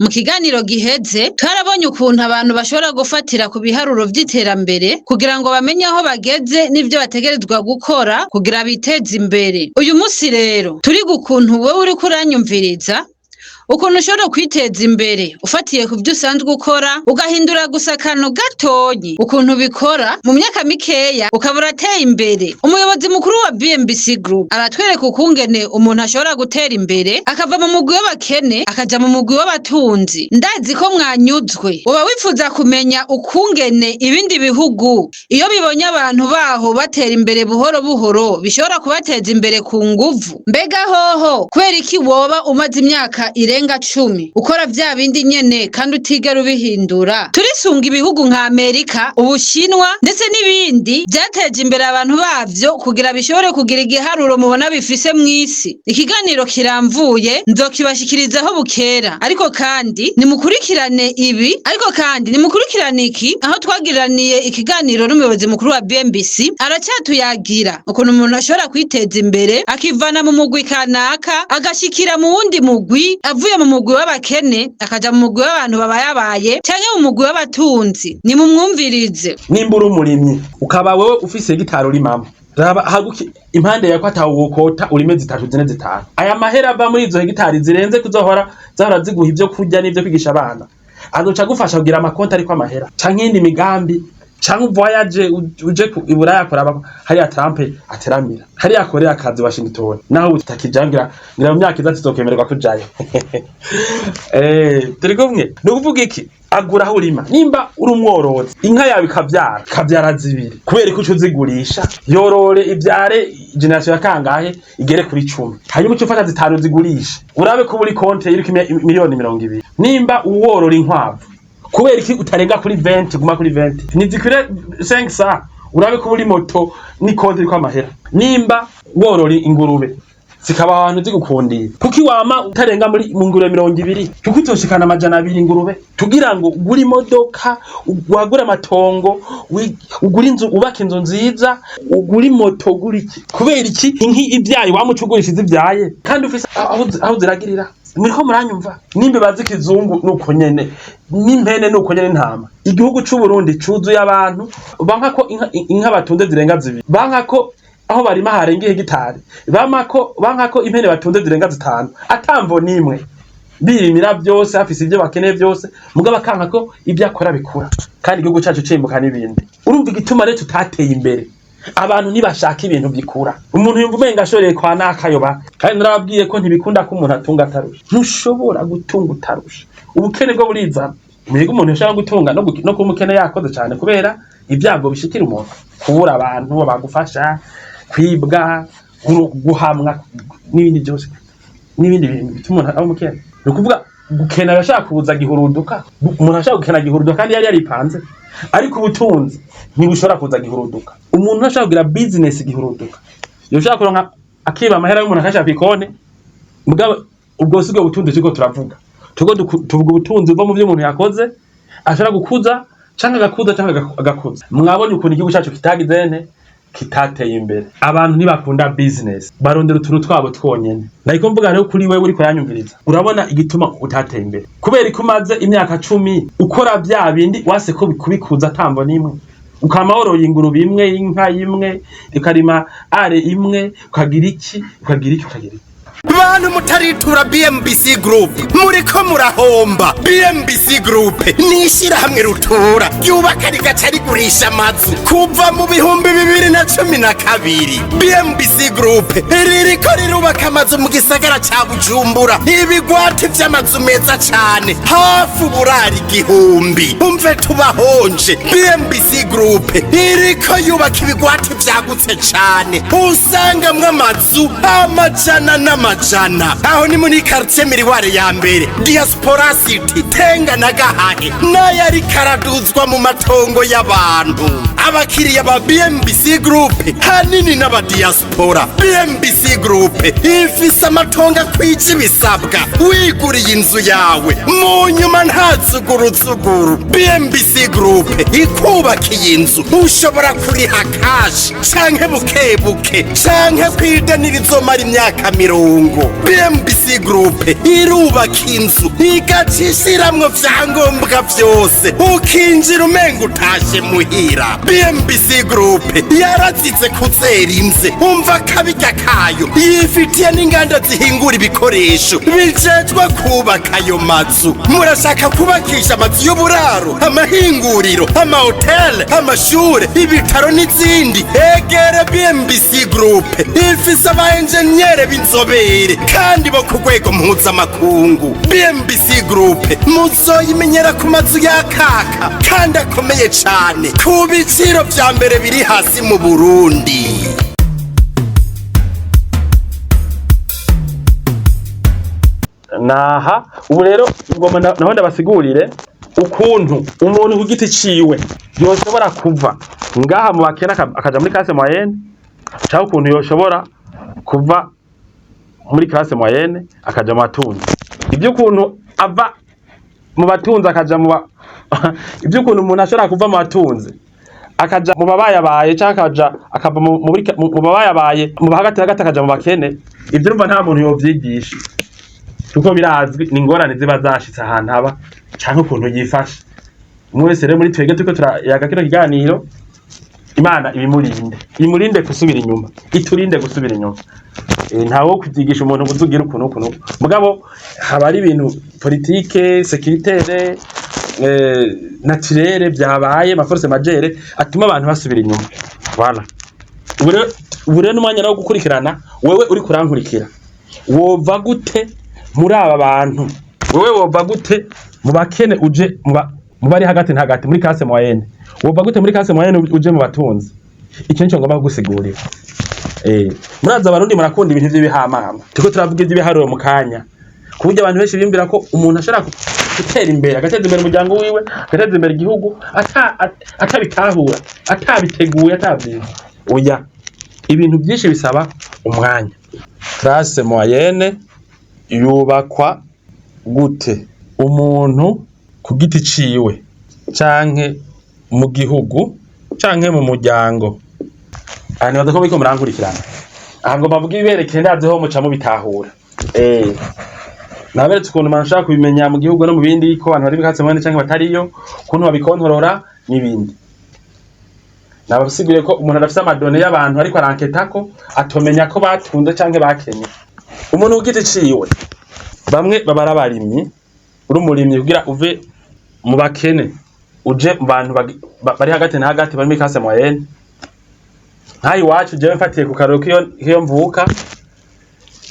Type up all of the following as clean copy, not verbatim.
Mu kiganiro giheze twarabonye ukuntu abantu bashobora gufatira ku biharuro vy'iterambere kugira ngo bamenye aho bageze n'ivyo bategerezwa gukora kugira biteze imbere. Uyu musi rero turiga ukuntu wewe uriko uranyumviriza ukuntu ushobora kwiteza imbere ufatiye ku vyo usanzwe ukora, ugahindura gusa akantu gatonyi ukuntu ubikora, mu myaka mikeya ukaba urateye imbere. Umuyobozi mukuru wa BMBC Group aratwereka ukungene umuntu ashobora gutera imbere akava mu mugwi w'abakene akaja mu mugwi w'abatunzi. Ndazi ko mwanyuzwe. Woba wifuza kumenya ukungene ibindi bihugu iyo bibonye abantu baho batera imbere buhoro buhoro bishobora kubateza imbere ku nguvu? Mbega hoho kubera iki woba umaze imyaka irenga 10 ukora vya bindi nyene kandi utigera ubihindura? Turisunga ibihugu nka Amerika, Ubushinwa ndetse n'ibindi vyateje imbere abantu bavyo kugira bishobore kugira igiharuro mubona bifise mw'isi. Ikiganiro kiramvuye nzokibashikirizaho bukera, ariko kandi nimukurikirane ibi, ariko kandi nimukurikirane iki aho twagiraniye ikiganiro n'umuyobozi mukuru wa BMBC. Aracatuyagira ukuntu umuntu ashobora kwiteza imbere akivana mu mugwi kanaka agashikira mu wundi mugwi, avuye mu mugwi w'abakene akaja mu mugwi w'abantu babayabaye canke mu mugwi w'abatunzi. Nimumwumvirize. Nimba uri umurimyi, ukaba wewe ufise hegitari urimamwo, raba haguki impande yawe ko atawukota, urime zitatu, zine, zitanu. Aya mahera ava muri izo hegitari zirenze kuzohora zahora ziguha ivyo kurya n'ivyo kwigisha abana, azoca agufasha kugira amakonti ariko amahera canke iyindi migambi, canke voyage uje i Buraya kuraba hariya Trump ateramira, hariya akorera akazi, Washington, naho utakijayo. Ngira mu myaka iza tuzokwemererwa kujayo. Turi kumwe. Ni ukuvuga iki? Agura aho urima. Nimba uri umworozi, inka yawe ikavyara zibiri, kubera ko uca uzigurisha, yorore ivyare génération ya kangahe igere kuri 10, hanyuma uce ufata zitanu zigurisha, urabe ko uri konte iriko miliyoni 20. Nimba uworora inkwavu, kubera iki utarenga kuri 20, guma kuri 20, ntizikwire 5 sa, urabe ko uri moto ni konte iriko amahera. Nimba worora ingurube zikaba ahantu zigukundiye, kuki wama utarenga muri mu ngurube 20? Kuki utoshikana 200 ingurube tugira ngo ugure imodoka, wagure amatongo, ugure inzu, ubake inzu nziza, ugure moto, ugure iki? Kubera iki inki ivyaye wama uca ugurisha izivyaye kandi ufise aho ziragirira? Muriko muranyumva? N'imbeba z'ikizungu nuko nyene, n'impene nuko nyene, intama. Igihugu c'u Burundi cuzuye abantu banka ko inka batunze zirenga zibiri, banka ko aho barima harenga hegitari, bama ko banka ko impene batunze zirenga zitanu, atamvo n'imwe. Birimira vyose, hafise ivyo bakeneye vyose, mugabo akanka ko ivyo akora bikura kandi igihugu cacu cimbuka n'ibindi. Urumva igituma rero tutateye imbere? Abantu ntibashaka ibintu bikura. Umuntu yumva umenga ashoreye kwa nakayoba. Kandi narababwiye ko ntibikunda ko umuntu atunga atarusha. Ntushobora gutunga utarusha, ubukene bwo burizana. Mbega umuntu yashobora gutunga no kuba umukene yakoze cane, kubera ibyago bishikira umuntu, kubura abantu bagufasha, kwibwa, guhamwa n'ibindi byose, n'ibindi bintu bituma umuntu aba umukene. Ni ukuvuga gukena yashaka kuza gihuruduka. Umuntu ashaka gukena gihuruduka kandi yari yaripanze, ariko ubutunzi ntibushobora kuza gihuruduka. Umuntu ntashobora kugira business gihuruduka. Yoshaka kuronka akiba amahera y'umuntu akashaka kw'ikone. Mugabo ubwo si bwo butunzi turiko turavuga. Turiko tuvuga ubutunzi buva mu vyo umuntu yakoze, ashobora gukuza canke agakuza canke agakuza. Mwabonye ukuntu igihugu cacu kitagize nte, kitateye imbere. Abantu ntibakunda business, barondera utuntu twabo twonyene. Nariko mvuga rero kuri wewe uriko uranyumviriza, urabona igituma utateye imbere? Kubera ko umaze imyaka 10 ukora vya bindi, wase ko kubikuza atambo n'imwe, ukama woroye ingurube imwe, inka imwe, ukarima are imwe, ukagira iki, ukagira iki, ukagira iki. Bantu mutaritura BMBC Group, muriko murahomba. BMBC Group ni ishyirahamwe rutura ryubaka rigaca rigurisha amazu kuva mu 2012. BMBC Group ririko rirubaka amazu mu gisagara ca Bujumbura, ibigwati vy'amazu meza cane, hafi uburari 1000. Umve tubahonje, BMBC Group iriko yubaka ibigwati vyagutse cane, usangamwo amazu amajana n'amajana. Aho ni muri quartier Miroir ya mbere, Diaspora City, Tenga na Gahahe, n'ayariko araduzwa mu matongo y'abantu. Abakiriya ba BMBC Group hanini n'abadiaspora. BMBC Group ifise amatongo akwije ibisabwa, wiguriye inzu yawe mu nyuma nta zuguruzuguru. BMBC Group ikubakiye inzu, ushobora kuriha cash canke buke buke canke kwideni rizomara imyaka 30. mpuzamakungu. BMBC Group irubaka inzu igaca ishiramwo vyangombwa vyose, ukinjira umenga utashe muhira. BMBC Group yarazize kuzera imze, umva kabirya kayo, yifitiye n'inganda zihingura ibikoresho bijejwe kubaka ayo mazu. Murashaka kubakisha amazu y'uburaro, amahinguriro, amahoteli, amashure, ibitaro n'izindi? Egere BMBC Group, ifise aba enjeniyere b'inzobere kandi bo ku rwego mpuzamakungu. BMBC Group muzoyimenyera ku mazu yakaka kandi akomeye cane ku biciro vya mbere biri hasi mu Burundi. Naha ubu rero ngoma naho ndabasigurire ukuntu umuntu ku giti ciwe yoshobora kuva ngaha mu bakene akaja muri classe moyenne, canke ukuntu yoshobora kuva muri classe moyenne akaja mu batunzi. Ivyo ukuntu ava mu batunzi akaja mu ba ivyo ukuntu umuntu ashobora kuva mu batunzi akaja mu babayabaye, canke akaja akava mu babayabaye, mu hagati hagati, akaja mu bakene, ivyo urumva nta muntu yovyigisha, kuko birazwi, ni ingorane ziba zashitse ahantu aba canke ukuntu yifashe. Umwe wese rero muri twebwe turiko turayaga kino kiganiro, Imana ibimurinde, imurinde gusubira inyuma, iturinde gusubira inyuma. Ntawo kuvyigisha umuntu ngo uzugira ukuntu ukuntu, mugabo haba ari ibintu politike, sécuritaire, naturelle vyabaye, ma force majeure atuma abantu basubira inyuma. Voilà. Ubu rero n'umwanya wo gukurikirana. Wewe uri kurankurikira, wova gute muri aba bantu? Wewe wova gute mu bakene uje mu bari hagati na hagati, muri classe moyenne? Wova gute muri classe moyenne uje mu batunzi? Icyo nico ngomba kugusigurira. Murazi Abarundi murakunda ibintu vy'ibihamama. Turiko turavuga ivy'ibiharuro mu kanya, ku buryo abantu benshi biyumvira ko umuntu ashobora gutera imbere, agateza imbere umuryango wiwe, agateza imbere igihugu, atabitahura, atabiteguye, atavyize. Oya, ibintu byinshi bisaba umwanya. Classe moyenne yubakwa gute, umuntu ku giti ciwe canke mu gihugu canke mu muryango? Aha nibaza ko muriko murankurikirana. Aha ngo bavuga ibiberekeye, ndazi ho muca mubitahura. Naberetse ukuntu umuntu ashobora kubimenya mu gihugu no mu bindi, ko abantu bari muri classe moyenne canke batariyo, ukuntu babikontorora n'ibindi. Nabasiguriye ko umuntu adafise ama données y'abantu ariko aranketa ko atomenya ko batunze canke bakenye. Umuntu ku giti ciwe, bamwe baba ari abarimyi. Uri umurimyi, kugira uve mu bakene uje mu bantu bari hagati na hagati, bari muri classe moyenne, nk'aha iwacu, jewe mfatiye ku karorero k'iyo mvuka,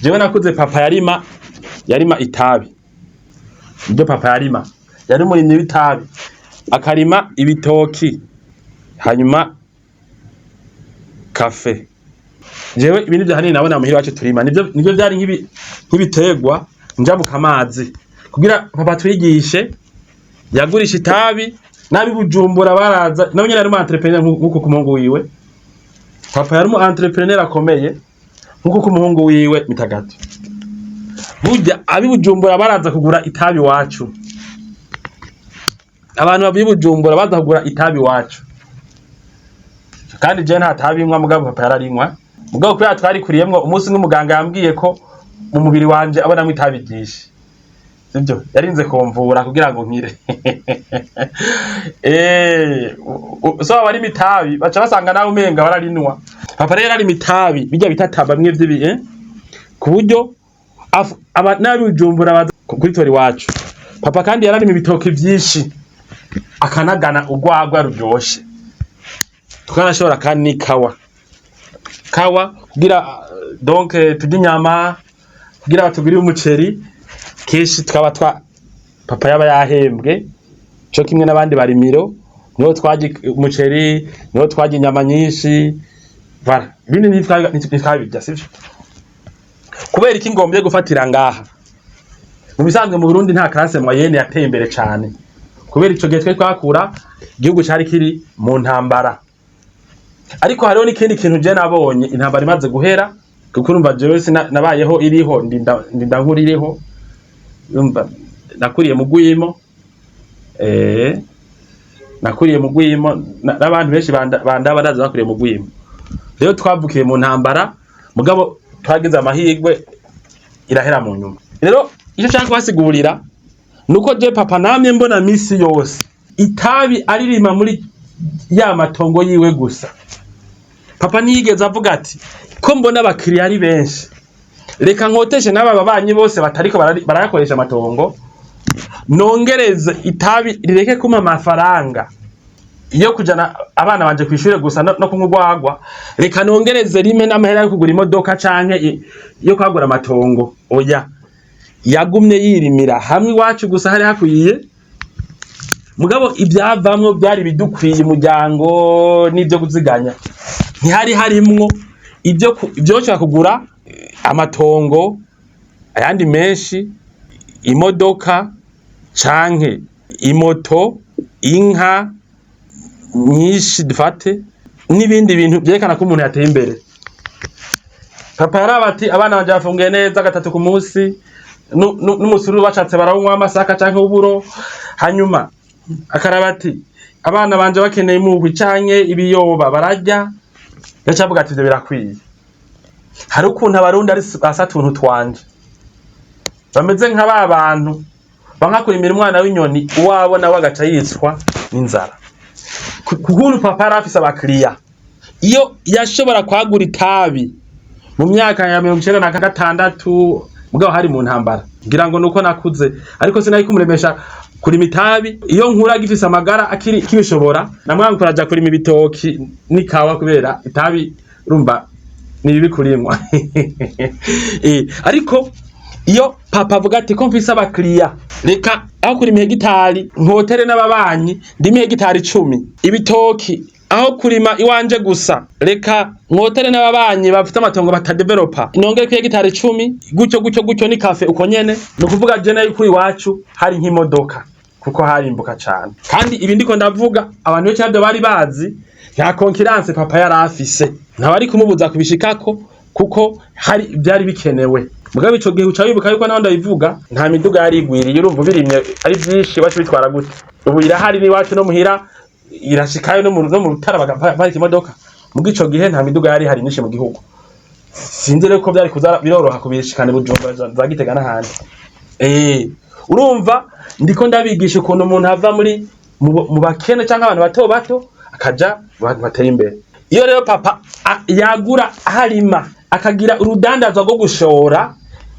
jewe nakuze papa yarima itabi. Niryo papa yarima, yari umurimyi w'itabi, akarima ibitoki, hanyuma kafe. Jewe ibi nivyo hanini nabona muhira iwacu turima, nivyo vyari nk'ibiterwa njabuka amazi. Kugira papa twigishe, yagurisha itabi n'ab'i Bujumbura baraza. Nawe nyene yari umu entrepreneur nk'uko k'umuhungu wiwe. Papa yari umu entrepreneur akomeye nk'uko k'umuhungu wiwe Mitagato. Burya ab'i Bujumbura baraza kugura itabi iwacu. Abantu bavuye i Bujumbura baza kugura itabi iwacu. Kandi jewe nta tabi nywa, mugabo papa yararinywa. Mugabo kubera twarikuriyemwo, umunsi umwe umuganga yambwiye ko mu mubiri wanje abonamwo itabi ryinshi, sivyo? Yarinze kumvura kugira ngo nkire. So abarima itabi baca basanga nawe umenga bararinwa. Papa rero yararima itabi birya bita tabac, bimwe vy'ibi, ku buryo n'ab'i Bujumbura baza kuritora iwacu. Papa kandi yararima ibitoki vyinshi, akanagana urwagwa ruryoshe, tukanashobora kandi n'ikawa. Kawa kugira donc turye inyama, kugira batugurire umuceri, kenshi twaba twa papa yaba yahembwe co kimwe n'abandi barimiro, niho twarya umuceri, niho twarya inyama nyinshi. Voilà, ibindi ntitwabirya, sivyo? Kubera iki ngombye gufatira ngaha? Mu bisanzwe mu Burundi nta classe moyenne yateye imbere cane, kubera ico gihe twe twakura igihugu cari kiri mu ntambara. Ariko hariho n'ikindi kintu je nabonye intambara imaze guhera, kuko urumva jewe nabayeho iriho, ndinda nkura iriho. Urumva nakuriye mu Gwimo, nakuriye mu Gwimo, n'abantu benshi bandaba ndazi bakuriye mu Gwimo. Rero twavukiye mu ntambara, mugabo twagize amahirwe. irahera mu nyuma. Rero icyo nshaka kubasigurira nuko je papa namye mbona misi yose itabi aririma muri ya matongo yiwe gusa. Papa ntiyigeze avuga ati ko mbona abakiriya ari benshi, reka nkoteshe n'aba babanyi bose batariko barayakoresha amatongo, nongereze itabi rireke kumpa amafaranga iyo kujana abana banje kw'ishure gusa no kunywa urwagwa, reka nongereze rimwe n'amahera yo kugura imodoka canke yo kwagura amatongo. Oya, yagumye yirimira hamwe iwacu gusa hari hakwiye, mugabo ivyavamwo vyari bidukwiye umuryango n'ivyo kuziganya. Ntihari harimwo ivyo vyoshobora kugura amatongo ayandi menshi, imodoka canke imoto, inka nyinshi dufate n'ibindi bintu vyerekana ko umuntu yateye imbere. Papa yaraba ati abana banje bafunguye neza gatatu ku munsi, n'umusururu bashatse barawunywa amasaka canke uburo. Hanyuma akaraba ati abana banje bakeneye impuhwe canke ibiyoba bararya. Yaca avuga ati ivyo birakwiye. Hari ukuntu abarundi ari basa tuntu twanje bameze nka ba bantu banka kurimira umwana w'inyoni, uwabo nawe agaca yicwa n'inzara. Kukuntu papa yari afise abakiriya, iyo yashobora kwagura itabi mu myaka ya 96, mugabo hari mu ntambara, ngira ngo nuko nakuze, ariko sinari kumuremesha kurima itabi. Iyo nkura agifise amagara akiri kibishobora, namwanga aja kurima ibitoki n'ikawa, kubera itabi urumva ni bibi kurimwa. Ariko iyo papa avuga ati ko mfise abakiriya, reka aho kurima hegitari nkotere n'ababanyi ndime hegitari 10, ibitoki aho kurima iwanje gusa reka nkotere n'ababanyi bafite amatongo batadevelopa nongere ku hegitari 10, gutyo gutyo gutyo, ni kafe uko nyene. Ni ukuvuga je nayo kuri iwacu hari nk'imodoka, kuko harimbuka cane. Kandi ibi ndiko ndavuga abantu benshi ntabyo bari bazi, nta concurrence papa yari afise, ntawari kumubuza kubishikako kuko hari byari bikenewe. Mugabo ico gihe uca wibuka yuko naho ndabivuga nta miduga yari igwiriye, urumva ubirimye ari vyinshi iwacu bitwara gute? Ubu irahari n'iwacu no muhira irashikayo, no mu rutara bagaparika imodoka. Muga ico gihe nta miduga yari ihari myinshi mu gihugu. Sinzi rero ko vyari kuza biroroha kubishikana i Bujumbura za Gitega n'ahandi. Urumva ndiko ndabigisha ukuntu umuntu ava muri mu bakene canke abantu bato bato akaja mu bantu bateye imbere. Iyo rero papa yagura aharima akagira urudandazwa rwo gushora,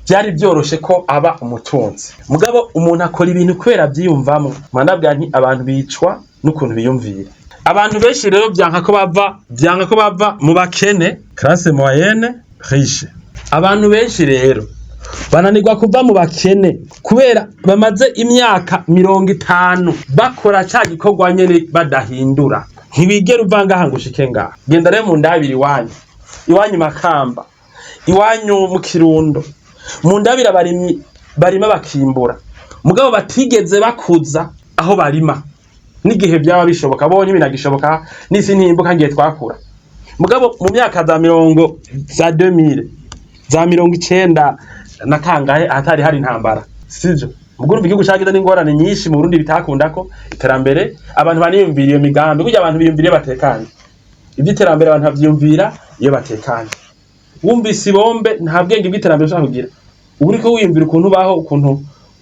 vyari vyoroshe ko aba umutunzi. Mugabo umuntu akora ibintu kubera avyiyumvamwo. Ndabwira nti abantu bicwa n'ukuntu biyumvira. Abantu benshi rero vyanka ko bava mu bakene, classe moyenne riche. Abantu benshi rero bananirwa kuva mu bakene kubera bamaze imyaka 50 bakora ca gikorwa nyene badahindura. Ntibigera uva ngaha ngo ushike ngaha. Genda rero mu ndabiri iwanyu, iwanyu Makamba, iwanyu mu Kirundo, mu ndabiri abarimyi barima bakimbura, mugabo batigeze bakuza aho barima. N'igihe byaba bishoboka bonye binagishoboka n'isi ntimbuka ngiye twakura. Mugabo mu myaka za mirongo za 2000 za 90 na kangahe ahatari hari intambara, sivyo? Muguru urumva igihugu cagize n'ingorane nyinshi mu Burundi bitakunda ko iterambere, abantu baniyumvira iyo migambi. Burya abantu biyumvira iyo batekanye. Ivy'iterambere abantu bavyiyumvira iyo batekanye. Wumvise ibombe nta bwenge bw'iterambere ushobora kugira. Uba uriko wiyumvira ukuntu ubaho, ukuntu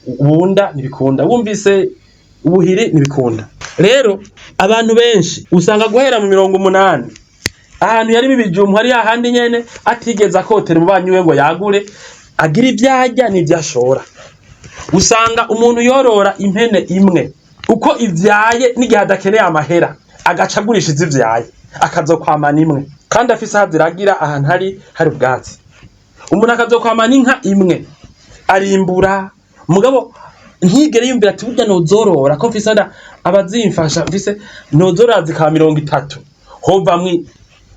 ubunda ntibikunda. Wumvise ubuhiri ntibikunda. Rero abantu benshi usanga guhera mu 80 ahantu yarimo ibijumbu hari hahandi nyene atigeze akotera umubanyi we ngo yagure agira ivyarya n'ivyo ashora. Usanga umuntu yorora impene imwe uko ivyaye n'igihe adakeneye amahera agaca agurisha izivyaye akazokwamana imwe, kandi afise aho aziragira ahantu hari ubwatsi. Umuntu akazokwamana inka imwe arimbura, mugabo ntigere yumvira ati burya nozorora ko mfise abazimfasha, mfise nozorora zikaba 30, hovamwo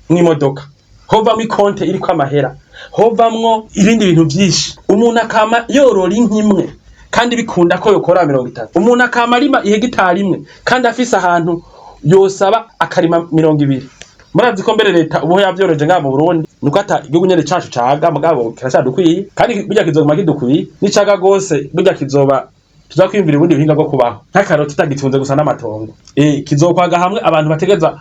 mw'imodoka, hovamwo ikonte iriko amahera, hovamwo ibindi bintu vyinshi. Umuntu akama yorora inka imwe kandi bikunda ko yokora 30. Umuntu akama arima ihegitari imwe kandi afise ahantu yosaba akarima 20. Murazi ko mbere leta ubu yavyoroje ngaha mu Burundi, nuko ata igihugu nyene cacu caga, mugabo kiracadukwiye, kandi burya kizoguma kidukwiye n'icaga gose, burya kizoba tuza kwiyumvira ubundi buhinga bwo kubaho nk'akaroti tutagitunze gusa n'amatongo. Kizokwaga hamwe abantu bategeza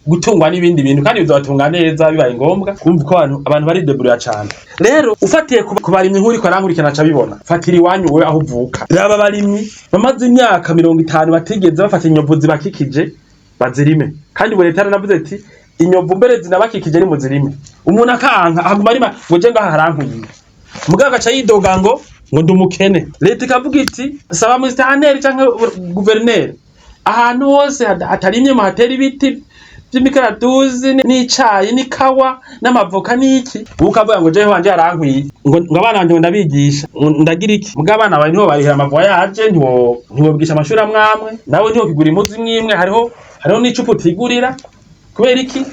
gutungwa n'ibindi bintu kandi bizobatunga neza bibaye ngombwa. Kumva ko abantu barideburira cane. Rero ufatiye ku barimyi, nk'uriko arankurikirana aca abibona, fatira iwanyu wewe aho uvuka, raba abarimyi bamaze imyaka 50 batigeze bafata inyovu zibakikije bazirime. Kandi ubu leta yaranavuze iti inyovu mbere zinabakikije ni muzirime. Umuntu akanka ahaguma arima ngo je ngaha harankwiye, mugabo agaca yidoga ngo ndi umukene. Leta ikavuga iti saba musitanteri canke guverineri ahantu hose hatarimye muhatera ibiti vy'imikaratusi n'icayi n'ikawa n'amavoka n'iki. Wowe ukavuga ngo jewe wanje harankwiye, ngo abana banje ngo ndabigisha, ngo ndagira iki, mugabo abana bawe nibo barihira amavoyage, ntiwobigisha amashuri amwamwe, nawe ntiwokigura impuzu imwe imwe, hariho n'icupa utigurira. Kubera iki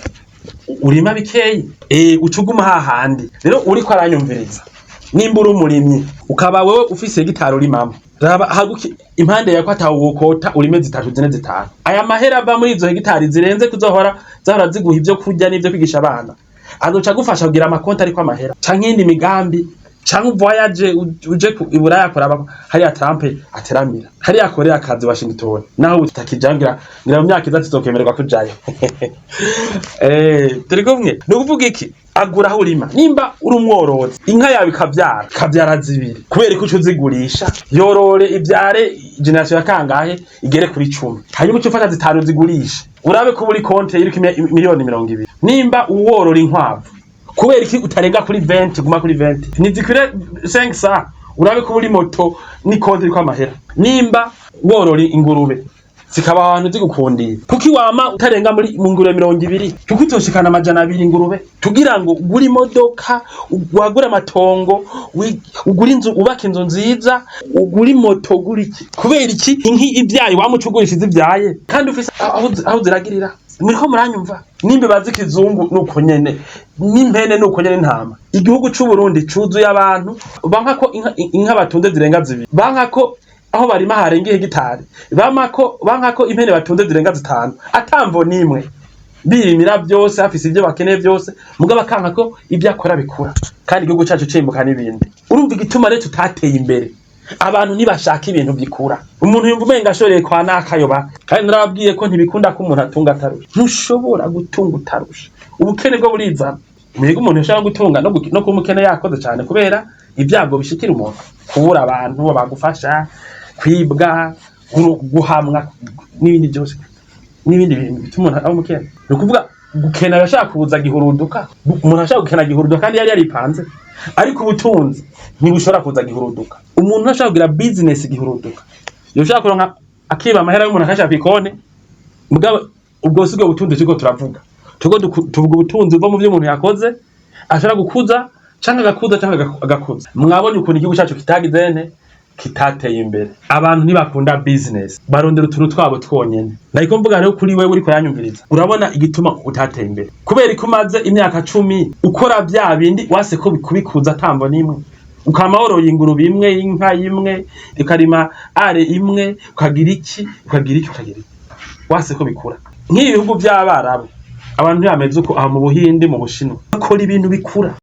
urima bikeyi? Uca uguma hahandi. Rero uriko aranyumviriza, nimba uri umurimyi ukaba wewe ufise hegitari urimamwo, raba haguki impande yawe ko atawukota, urime zitatu, zine, zitanu. Aya mahera ava muri izo hegitari zirenze kuzohora zahora ziguha ivyo kurya n'ivyo kwigisha abana, azoca agufasha kugira amakonti ariko amahera canke iyindi migambi, canke voyage uje i Buraya kuraba hariya Trump ateramira, hariya akorera akazi Washington, naho utakija, ngira mu myaka iza tuzokwemererwa kujayo. Turi kumwe. Ni ukuvuga iki? Agura aho urima. Nimba uri umworozi, inka yawe ikavyara zibiri, kubera ko uca uzigurisha? Yorore ivyare génération ya kangahe igere kuri 10, hanyuma uce ufata zitanu zigurisha, urabe ko buri konte iriko miliyoni 20. Nimba uworora inkwavu, kubera iki utarenga kuri 20, guma kuri 20, ntizikwire 500, urabe ko uri moto ni konte iriko amahera. Nimba worora ingurube zikaba ahantu zigukundiye, kuki wama utarenga muri mu ngurube 20? Kuki utoshikana 200 ingurube tugira ngo ugure imodoka, wagure amatongo, ugure inzu, ubake inzu nziza, ugure imoto, ugure iki? Kubera iki inki ivyaye wama uca ugurisha izivyaye kandi ufise aho ziragirira? Muriko muranyumva? N'imbeba z'ikizungu nuko nyene, n'impene nuko nyene, intama. Igihugu c'u Burundi cuzuye abantu banka ko inka batunze zirenga zibiri, banka ko aho barima harenga hegitari, banka ko impene batunze zirenga zitanu, atamvo n'imwe. Birimira byose, hafise ibyo bakeneye byose, mugabo akanka ko ibyo akora bikura kandi igihugu cacu cimbuka n'ibindi. Urumva igituma rero tutateye imbere? Abantu ntibashaka ibintu bikura. Umuntu yumva umenga ashoreye kwa nakayoba. Kandi narababwiye ko ntibikunda ko umuntu atunga atarusha. Ntushobora gutunga utarusha, ubukene bwo burizana. Mbega umuntu yashobora gutunga no kuba umukene yakoze cyane, kubera ibyago bishikira umuntu, kubura abantu bagufasha, kwibwa, guhamwa n'ibindi byose, n'ibindi bintu bituma umuntu aba umukene. Ni ukuvuga gukena yashaka kuza gihuruduka. Umuntu ashaka gukena gihuruduka kandi yari yaripanze, ariko ubutunzi ntibushobora kuza gihuruduka. Umuntu ashaka kugira business gihuruduka, yoshaka kuronka akiba amahera y'umuntu akashaka kwikone. Mugabo ubwo si bwo butunzi turiko turavuga. Turiko tuvuga ubutunzi buva mu byo umuntu yakoze, ashobora gukuza canke agakuza canke agakuza. Mwabonye ukuntu igihugu cacu kitagize nte, kitateye imbere. Abantu ntibakunda business, barondera utuntu twabo twonyene. Nariko mvuga rero kuri wewe uriko yanyumviriza, urabona igituma utateye imbere? Kubera ko umaze imyaka 10 ukora vya bindi, wase ko kubikuza atambo n'imwe, ukama woroye ingurube imwe, inka imwe, ukarima are imwe, ukagira iki, ukagira iki, ukagira iki, wase ko bikura. Nk'ibi bihugu by'Abarabu abantu ntibameze uko. Aha mu Buhindi, mu Bushinwa, bakora ibintu bikura.